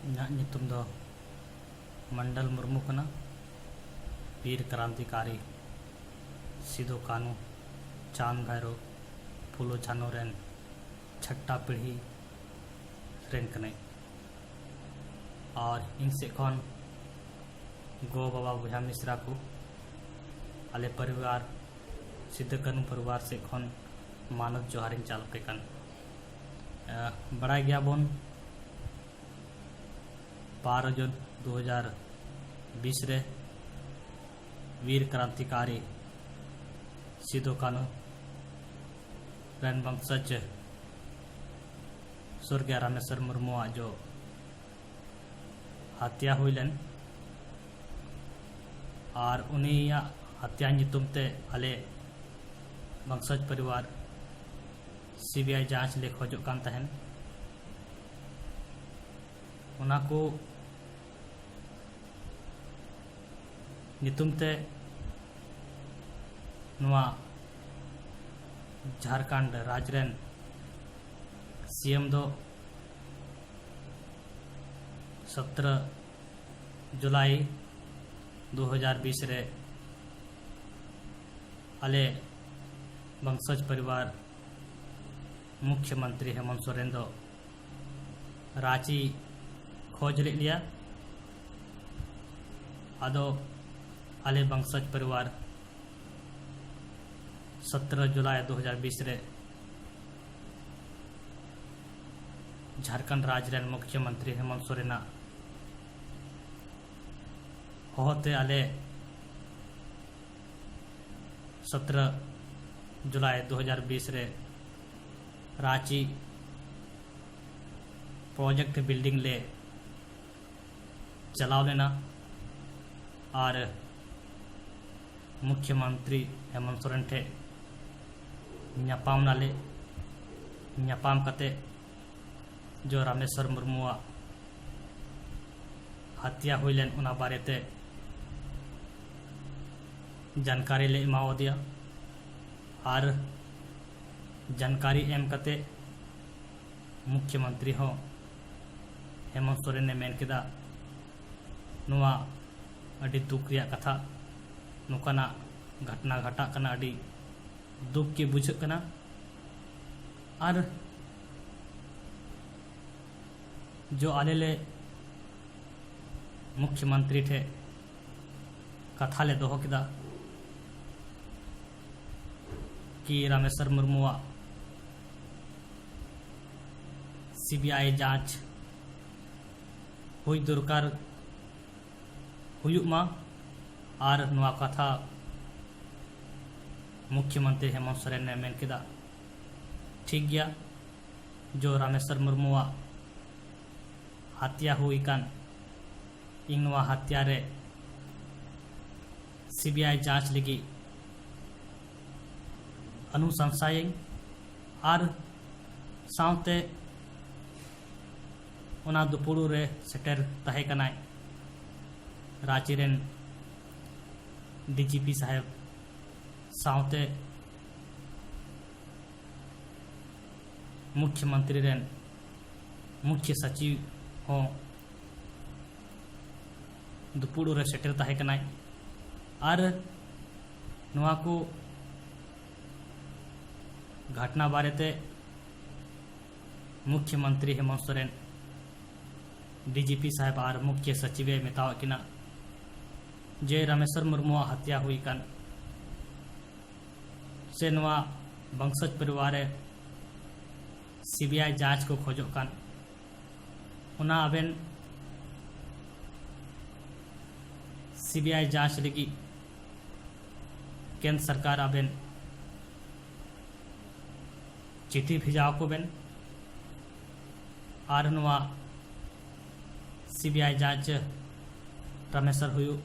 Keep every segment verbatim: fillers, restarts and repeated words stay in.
ᱤᱧᱟᱹᱜ ᱧᱩᱛᱩᱢ ᱫᱚ ᱢᱚᱱᱰᱚᱞ ᱢᱩᱨᱢᱩ ᱠᱟᱱᱟ᱾ ᱵᱤᱨ ᱠᱨᱟᱱᱛᱤᱠᱟᱨᱤ ᱥᱤᱫᱩ ᱠᱟᱹᱱᱦᱩ, ᱪᱟᱸᱫᱽ ᱵᱷᱟᱭᱨᱳ, ᱯᱷᱩᱞᱳ ᱡᱷᱟᱱᱳ ᱨᱮᱱ ᱪᱷᱟᱴᱴᱟ ᱯᱤᱲᱦᱤ ᱨᱮᱱ ᱠᱟᱹᱱᱟᱹᱧ᱾ ᱟᱨ ᱤᱧ ᱥᱮᱫ ᱠᱷᱚᱱ ᱜᱚ ᱵᱟᱵᱟ ᱵᱚᱭᱦᱟ ᱢᱤᱥᱨᱟ ᱠᱚ, ᱟᱞᱮ ᱯᱚᱨᱤᱵᱟᱨ, ᱥᱤᱫᱩ ᱠᱟᱹᱱᱦᱩ ᱯᱚᱨᱤᱵᱟᱨ ᱥᱮᱫ ᱠᱷᱚᱱ ᱢᱟᱱᱚᱛ ᱡᱚᱦᱟᱨᱤᱧ ᱪᱟᱞ ᱟᱯᱮ ᱠᱟᱱ᱾ ᱟᱸ, ᱵᱟᱲᱟᱭ ᱜᱮᱭᱟᱵᱚᱱ, ᱵᱟᱨᱚ ᱡᱩᱱ ᱫᱩ ᱦᱟᱡᱟᱨ ᱵᱤᱥ ᱨᱮ ᱵᱤᱨ ᱠᱨᱟᱱᱛᱤᱠᱟᱨᱤ ᱥᱤᱫᱩ ᱠᱟᱹᱱᱦᱩ ᱨᱮᱱ ᱵᱚᱝᱥᱚᱡᱽ ᱥᱚᱨᱜᱤᱭᱟ ᱨᱟᱢᱮᱥᱣᱚᱨ ᱢᱩᱨᱢᱩᱣᱟᱜ ᱡᱚ ᱦᱟᱛᱭᱟ ᱦᱩᱭ ᱞᱮᱱ, ᱟᱨ ᱩᱱᱤᱭᱟᱜ ᱦᱟᱛᱭᱟ ᱧᱩᱛᱩᱢ ᱛᱮ ᱟᱞᱮ ᱵᱚᱝᱥᱚᱡᱽ ᱯᱚᱨᱤᱵᱟᱨ ᱥᱤ ᱵᱤ ᱟᱭ ᱡᱟᱸᱪ ᱞᱮ ᱠᱷᱚᱡᱚᱜ ᱠᱟᱱ ᱛᱟᱦᱮᱱ᱾ ᱚᱱᱟ ᱠᱚ ᱧᱩᱛᱩᱢ ᱛᱮ ᱱᱚᱣᱟ ᱡᱷᱟᱲᱠᱷᱚᱸᱰ ᱨᱟᱡᱽ ᱨᱮᱱ ᱥᱤ ᱮᱢ ᱫᱚ ᱥᱚᱛᱨᱚ ᱡᱩᱞᱟᱭ ᱫᱩ ᱦᱟᱡᱟᱨ ᱵᱤᱥ ᱨᱮ ᱟᱞᱮ ᱵᱚᱝᱥᱚᱡᱽ ᱯᱚᱨᱤᱵᱟᱨ ᱢᱩᱠᱷᱭᱚᱢᱚᱱᱛᱨᱤ ᱦᱮᱢᱚᱱᱛ ᱥᱚᱨᱮᱱ ᱫᱚ ᱨᱟᱸᱪᱤ ᱠᱷᱚᱡᱽ ᱞᱮᱫ ᱞᱮᱭᱟ᱾ ᱟᱫᱚ ᱟᱞᱮ ᱵᱚᱝᱥᱚᱡᱽ ᱯᱚᱨᱤᱵᱟᱨ ᱥᱚᱛᱨᱚ ᱡᱩᱞᱟᱭ ᱫᱩ ᱦᱟᱡᱟᱨ ᱵᱤᱥ ᱨᱮ ᱡᱷᱟᱲᱠᱷᱚᱸᱰ ᱨᱟᱡᱽ ᱨᱮᱱ ᱢᱩᱠᱷᱭᱚᱢᱚᱱᱛᱨᱤ ᱦᱮᱢᱚᱱᱛ ᱥᱚᱨᱮᱱᱟᱜ ᱦᱚᱦᱚᱛᱮ ᱟᱞᱮ ᱥᱚᱛᱨᱚ ᱡᱩᱞᱟᱭ ᱫᱩ ᱦᱟᱡᱟᱨ ᱵᱤᱥ ᱨᱮ ᱨᱟᱸᱪᱤ ᱯᱨᱚᱡᱮᱠᱴ ᱵᱤᱞᱰᱤᱝ ᱞᱮ ᱪᱟᱞᱟᱣ ᱞᱮᱱᱟ ᱟᱨ ᱢᱩᱠᱷᱭᱚᱢᱚᱱᱛᱨᱤ ᱦᱮᱢᱚᱱᱛ ᱥᱚᱨᱮᱱ ᱴᱷᱮᱱ ᱧᱟᱯᱟᱢ ᱱᱟᱞᱮ᱾ ᱧᱟᱯᱟᱢ ᱠᱟᱛᱮ ᱡᱚ ᱨᱟᱢᱮᱥᱣᱚᱨ ᱢᱩᱨᱢᱩᱣᱟᱜ ᱦᱟᱛᱭᱟ ᱦᱩᱭ ᱞᱮᱱ ᱚᱱᱟ ᱵᱟᱨᱮᱛᱮ ᱡᱟᱱᱠᱟᱨᱤ ᱞᱮ ᱮᱢᱟᱣᱟᱫᱮᱭᱟ ᱟᱨ ᱡᱟᱱᱠᱟᱨᱤ ᱮᱢ ᱠᱟᱛᱮ ᱢᱩᱠᱷᱭᱚᱢᱚᱱᱛᱨᱤ ᱦᱚᱸ ᱦᱮᱢᱚᱱᱛ ᱥᱚᱨᱮᱱᱮ ᱢᱮᱱ ᱠᱮᱫᱟ, ᱱᱚᱣᱟ ᱟᱹᱰᱤ ᱫᱩᱠ ᱨᱮᱭᱟᱜ ᱠᱟᱛᱷᱟ, ᱱᱚᱝᱠᱟᱱᱟᱜ ᱜᱷᱚᱴᱱᱟ ᱜᱷᱟᱴᱟᱜ ᱠᱟᱱᱟ, ᱟᱹᱰᱤ ᱫᱩᱠ ᱜᱮ ᱵᱩᱡᱷᱟᱹᱜ ᱠᱟᱱᱟ᱾ ᱟᱨ ᱡᱚ ᱟᱞᱮ ᱞᱮ ᱢᱩᱠᱷᱭᱚᱢᱚᱱᱛᱨᱤ ᱴᱷᱮᱱ ᱠᱟᱛᱷᱟ ᱞᱮ ᱫᱚᱦᱚ ᱠᱮᱫᱟ ᱠᱤ ᱨᱟᱢᱮᱥᱣᱚᱨ ᱢᱩᱨᱢᱩᱣᱟᱜ ᱥᱤᱵᱤᱟᱭ ᱡᱟᱸᱪ ᱦᱩᱭ ᱫᱚᱨᱠᱟᱨ ᱦᱩᱭᱩᱜ ᱢᱟ᱾ ᱟᱨ ᱱᱚᱣᱟ ᱠᱟᱛᱷᱟ ᱢᱩᱠᱷᱭᱚᱢᱚᱱᱛᱨᱤ ᱦᱮᱢᱚᱱᱛ ᱥᱚᱨᱮᱱᱮ ᱢᱮᱱ ᱠᱮᱫᱟ, ᱴᱷᱤᱠ ᱜᱮᱭᱟ, ᱡᱚ ᱨᱟᱢᱮᱥᱣᱚᱨ ᱢᱩᱨᱢᱩᱣᱟᱜ ᱦᱟᱛᱭᱟ ᱦᱩᱭ ᱠᱟᱱ, ᱤᱧ ᱱᱚᱣᱟ ᱦᱟᱛᱭᱟ ᱨᱮ ᱥᱤᱵᱤᱟᱭ ᱡᱟᱸᱪ ᱞᱟᱹᱜᱤᱫ ᱚᱱᱩᱥᱚᱝᱥᱟᱭᱟᱹᱧ᱾ ᱟᱨ ᱥᱟᱶᱛᱮ ᱚᱱᱟ ᱫᱩᱯᱩᱲᱩ ᱨᱮ ᱥᱮᱴᱮᱨ ᱛᱟᱦᱮᱸ ᱠᱟᱱᱟᱭ ᱨᱟᱸᱪᱤ ᱨᱮᱱ ᱰᱤᱡᱤᱯᱤ ᱥᱟᱦᱮᱵᱽ, ᱥᱟᱶᱛᱮ ᱢᱩᱠᱷᱭᱚᱢᱚᱱᱛᱨᱤ ᱨᱮᱱ ᱢᱩᱠᱷᱭᱚ ᱥᱚᱪᱤᱵᱽ ᱦᱚᱸ ᱫᱩᱯᱩᱲᱩ ᱨᱮ ᱥᱮᱴᱮᱨ ᱛᱟᱦᱮᱸ ᱠᱟᱱᱟᱭ᱾ ᱟᱨ ᱱᱚᱣᱟ ᱠᱚ ᱜᱷᱚᱴᱱᱟ ᱵᱟᱨᱮᱛᱮ ᱢᱩᱠᱷᱭᱚᱢᱚᱱᱛᱨᱤ ᱦᱮᱢᱚᱱᱛ ᱥᱚᱨᱮᱱ ᱰᱤᱡᱤᱯᱤ ᱥᱟᱦᱮᱵᱽ ᱟᱨ ᱢᱩᱠᱷᱭᱚ ᱥᱚᱪᱤᱵᱮ ᱢᱮᱛᱟᱣᱟᱫ ᱠᱤᱱᱟ ᱡᱮ ᱨᱟᱢᱮᱥᱣᱚᱨ ᱢᱩᱨᱢᱩᱣᱟᱜ ᱦᱟᱛᱭᱟ ᱦᱩᱭ ᱟᱠᱟᱱ ᱥᱮ ᱱᱚᱣᱟ ᱵᱚᱝᱥᱚᱡᱽ ᱯᱚᱨᱤᱵᱟᱨ ᱨᱮ ᱥᱤᱵᱤᱟᱭ ᱡᱟᱸᱪ ᱠᱚ ᱠᱷᱚᱡᱚᱜ ᱠᱟᱱ, ᱚᱱᱟ ᱟᱵᱮᱱ ᱥᱤᱵᱤᱟᱭ ᱡᱟᱸᱪ ᱞᱟᱹᱜᱤᱫ ᱠᱮᱱᱫᱨᱚ ᱥᱚᱨᱠᱟᱨ ᱟᱵᱮᱱ ᱪᱤᱴᱷᱤ ᱵᱷᱮᱡᱟ ᱟᱠᱚ ᱵᱮᱱ᱾ ᱟᱨ ᱱᱚᱣᱟ ᱥᱤᱵᱤᱟᱭ ᱡᱟᱸᱪ ᱨᱟᱢᱮᱥᱣᱚᱨ ᱦᱩᱭᱩᱜ,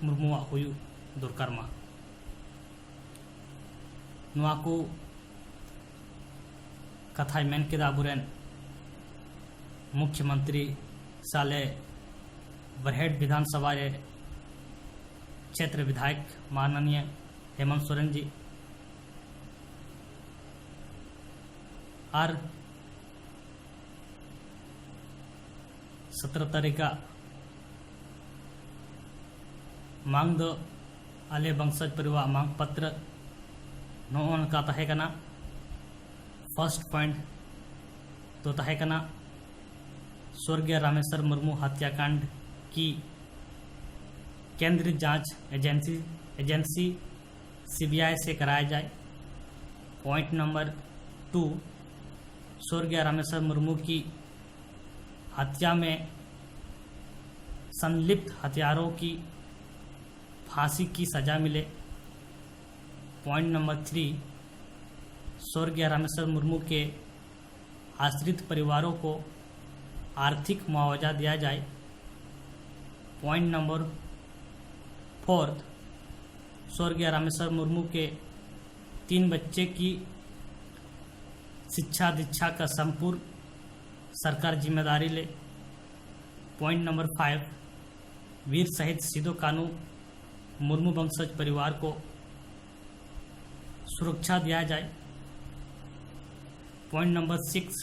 ᱢᱩᱨᱢᱩᱣᱟᱜ ᱦᱩᱭᱩᱜ ᱫᱚᱨᱠᱟᱨ ᱢᱟ᱾ ᱱᱚᱣᱟ ᱠᱚ ᱠᱟᱛᱷᱟᱭ ᱢᱮᱱ ᱠᱮᱫᱟ ᱟᱵᱚᱨᱮᱱ ᱢᱩᱠᱷᱭᱚᱢᱚᱱᱛᱨᱤ ᱥᱟᱞᱮ ᱵᱚᱨᱦᱮᱴ ᱵᱤᱫᱷᱟᱱ ᱥᱚᱵᱷᱟ ᱨᱮ ᱪᱷᱮᱛᱨᱚ ᱵᱤᱫᱷᱟᱭᱚᱠ ᱢᱟᱱᱚᱱᱤᱭᱚ ᱦᱮᱢᱚᱱᱛ ᱥᱚᱨᱮᱱ ᱡᱤ᱾ ᱟᱨ ᱥᱚᱛᱨᱚ ᱛᱟᱹᱨᱤᱠᱷ ᱟᱜ ᱢᱟᱝ ᱫᱚ ᱟᱞᱮ ᱵᱚᱝᱥᱚᱡᱽ ᱯᱚᱨᱤᱵᱟᱨ ᱢᱟᱝ ᱯᱚᱛᱨᱚ ᱱᱚᱜᱼᱚ ᱱᱚᱝᱠᱟ ᱛᱟᱦᱮᱸ ᱠᱟᱱᱟ᱾ ᱯᱷᱟᱨᱥᱴ ᱯᱚᱭᱮᱱᱴ ᱫᱚ ᱛᱟᱦᱮᱸ ᱠᱟᱱᱟ ᱥᱚᱨᱜᱤᱭᱟ ᱨᱟᱢᱮᱥᱣᱚᱨ ᱢᱩᱨᱢᱩ ᱦᱚᱛᱭᱟᱠᱟᱸᱰ ᱠᱤ ᱠᱮᱱᱫᱨᱤᱭ ᱡᱟᱸᱪ agency, agency C B I से कराया जाए। पॉइंट नंबर टू, स्वर्गीय रामेश्वर मुर्मू की हत्या में संलिप्त हत्यारों की फांसी की सजा मिले। पॉइंट नंबर थ्री, स्वर्गीय रामेश्वर मुर्मू के आश्रित परिवारों को आर्थिक मुआवजा दिया जाए। पॉइंट नंबर फोर्थ, स्वर्गीय रामेश्वर मुर्मू के तीन बच्चे की शिक्षा दीक्षा का संपूर्ण सरकार जिम्मेदारी ले। पॉइंट नंबर फाइव, वीर शहीद सिदो कानू मुर्मू वंशज परिवार को सुरक्षा दिया जाए। पॉइंट नंबर सिक्स,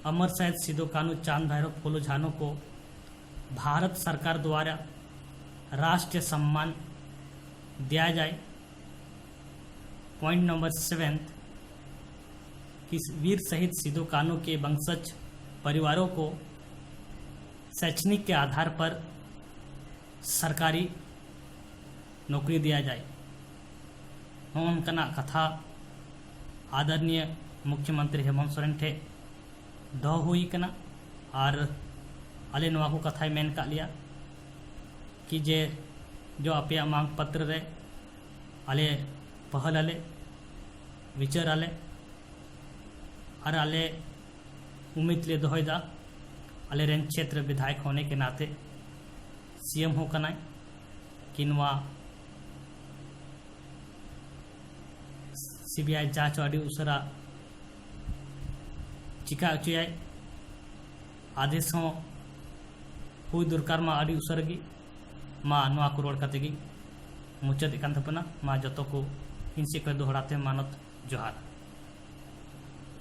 अमर शहीद सिदो कानू चांद भैरव फूलो झानो को भारत सरकार द्वारा राष्ट्रीय सम्मान दिया जाए। पॉइंट नंबर सेवेंथ, कि वीर शहीद सिदो कानू के वंशज परिवारों को शैक्षणिक के आधार पर सरकारी नौकरी दिया जाए। ᱱᱚᱜᱼᱚ ᱱᱚᱝᱠᱟᱱᱟᱜ ᱠᱟᱛᱷᱟ ᱟᱫᱚᱨᱱᱤᱭᱚ ᱢᱩᱠᱷᱭᱚᱢᱚᱱᱛᱨᱤ ᱦᱮᱢᱚᱱᱛ ᱥᱚᱨᱮᱱ ᱴᱷᱮᱱ ᱫᱚᱦᱚ ᱦᱩᱭ ᱠᱟᱱᱟ᱾ ᱟᱨ ᱟᱞᱮ ᱱᱚᱣᱟ ᱠᱚ ᱠᱟᱛᱷᱟᱭ ᱢᱮᱱ ᱠᱟᱜ ᱞᱮᱭᱟ ᱠᱤ ᱡᱮ ᱡᱚ ᱟᱯᱮᱭᱟᱜ ᱢᱟᱝ ᱯᱚᱛᱨᱚ ᱨᱮ ᱟᱞᱮ ᱯᱟᱹᱦᱟᱹᱞ ᱟᱞᱮ, ᱵᱤᱪᱟᱹᱨ ᱟᱞᱮ ᱟᱨ ᱟᱞᱮ ᱩᱢᱤᱫ ᱞᱮ ᱫᱚᱦᱚᱭᱮᱫᱟ ᱟᱞᱮ ᱨᱮᱱ ᱪᱷᱮᱛᱨᱚ ᱵᱤᱫᱷᱟᱭᱚᱠ ᱦᱚᱱᱮ ᱠᱮ ᱱᱟᱛᱮ ᱥᱤ ᱮᱢ ᱦᱚᱸ ᱠᱟᱱᱟᱭ ᱠᱤ ᱱᱚᱣᱟ ᱥᱤ ᱵᱤ ᱟᱭ ᱡᱟᱸᱪ ᱟᱹᱰᱤ ᱩᱥᱟᱹᱨᱟ ᱪᱤᱠᱟ ᱦᱚᱪᱚᱭᱟᱭ, ᱟᱫᱮᱥ ᱦᱚᱸ ᱦᱩᱭ ᱫᱚᱨᱠᱟᱨ ᱢᱟ ᱟᱹᱰᱤ ᱩᱥᱟᱹᱨᱟ ᱜᱮ᱾ ᱢᱟ ᱱᱚᱣᱟ ᱠᱚ ᱨᱚᱲ ᱠᱟᱛᱮ ᱜᱮ ᱢᱩᱪᱟᱹᱫᱮᱫ ᱠᱟᱱ ᱛᱟᱵᱚᱱᱟ᱾ ᱢᱟ ᱡᱚᱛᱚ ᱠᱚ ᱤᱧ ᱥᱮᱫ ᱠᱷᱚᱱ ᱫᱚᱦᱲᱟ ᱛᱮ ᱢᱟᱱᱚᱛ ᱡᱚᱦᱟᱨ᱾